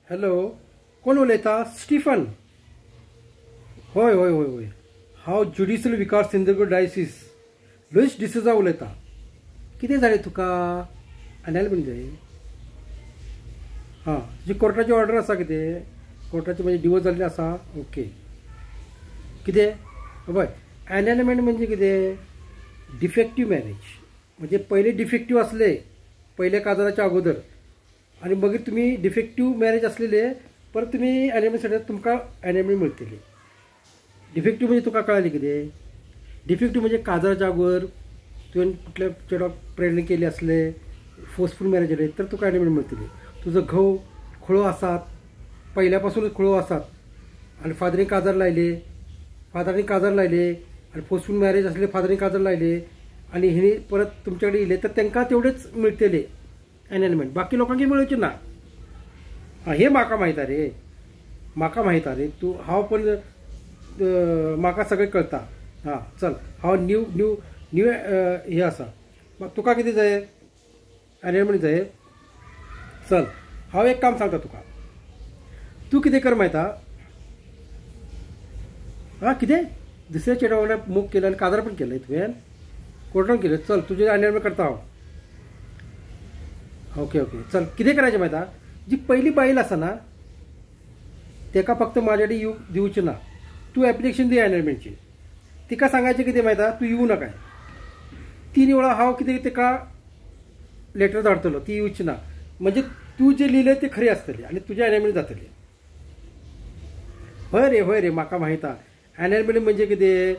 Hello, कोण उलयता? Stephen. हय हय हय हय, हांव ज्युडिशियल विकार सिंधुदुर्ग डायसीस लुईस डिसोजा उलयता. कितें जालें तुका? एनलमेंट जाय? हां, तुजी कोर्टाची ऑर्डर आसा कितें? कोर्टाची म्हणजे डिवोर्स जाल्ली आसा? ओके. कितें पळय, एनलमेंट म्हणजे कितें? डिफेक्टीव मॅरेज, म्हणजे पयले डिफेक्टीव आसले पयल्या काजाराच्या अगोदर आनी मागीर तुमी डिफेक्टीव मॅरेज आसलेले परत तुमी एनलमेंट तुमकां एनलमेंट मेळटली. डिफेक्टीव म्हणजे तुका कळ्ळें कितें? डिफेक्टीव म्हणजे काजाराच्या अगोदर तुवें कुठल्या चेडवाक प्रेग्नेंट केले आसले, फोर्सफूल मॅरेज जाले तर तुका एनलमेंट मेळटली. तुजो घोव खुळो आसात, पहिल्या पासूनच खुळो आसात आनी फादरीन काजार लायले, फादरांनी काजार लायले आनी फोर्सफूल मॅरेज आसले, फादरीन काजार लायले आनी हेणी परत तुमच्या कडेन येयले तर तांकां तेवढेच मेळटले एनलमेंट, बाकी लोकांक मेळचे ना. हां, हे म्हाका माहीत रे, म्हाका माहीत रे, तूं हांव पण म्हाका सगळें कळटा. हां चल, हांव न्यू न्यू न्यू हे आसा. तुका कितें जाय? एनलमेंट जाय? चल, हांव एक काम सांगता तुका. तूं कितें कर माहिती? हां, कितें दुसऱ्या चेडवा वांगडा मोग केलो आनी काजार पण केलें तुवें, कोर्टान केलें? चल, तुजें एनलमेंट करता हांव. ओके ओके, चल, कितें करायचें माहिती? जी पयली बायल आसा ना तेका फक्त म्हाजे कडेन दिवचें ना. तूं एप्लिकेशन दी एनलमेंटची. तिका सांगायचें कितें माहिती? तूं येवं नाका. 3 वेळा हांव कितें तेका लेटर धाडटलो, ती येवची ना. म्हणजे तूं जें लिहिलें तें खरें आसतलें आनी तुजें एनलमेंट जातलें. हय रे, हय रे, म्हाका माहीत आहा. एनलमेंट म्हणजे कितें?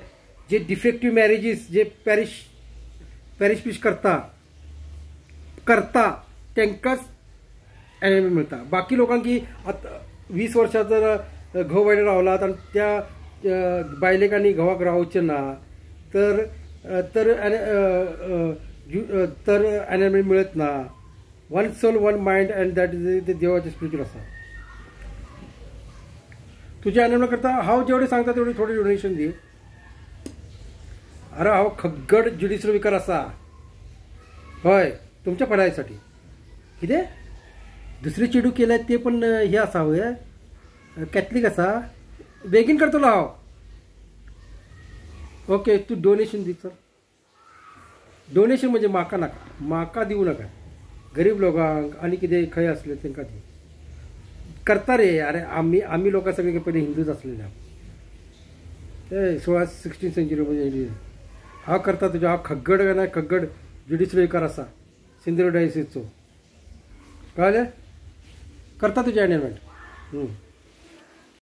जे डिफेक्टीव मॅरेजीस जे पॅरिश पॅरिश पीश करता करता तांकांच एनलमेंट मेळटा. बाकी लोकांक आतां 20 वर्सां जर घोव बायल रावलात आनी त्या बायलेक आनी घोवाक रावचें ना तर तर तर एनलमेंट मिळत ना. One soul one mind and that is देवाचें स्पिरिच्युअल आसा. तुजें एनलमेंट करता हांव जेवढे सांगता तेवढे थोडे डोनेशन दी. अरे हांव खग्गड ज्युडिशियल विकार आसा. हय, तुमच्या भलायसाठी. कितें दुसरे चेडूं केलें ते पण हे आसा वय, कॅथलीक आसा, बेगीन करतलो हांव. ओके, तूं डोनेशन दी. चल, डोनेशन म्हणजे म्हाका नाका, म्हाका दिवं नाका, गरीब लोकांक आनी कितें खंय आसले तांकां दी. करता रे. अरे आमी आमी लोकां सगळे पयलीं हिंदूच आसलेले. ते 16 सेंचुरी म्हणजे हांव करता तुजें. हांव खग्गड ना, खग्गड ज्युडिशियल विकार आसा सिंधुदुर्ग डायसीसचो. कळ्ळें? करता तुजें एनलमेंट.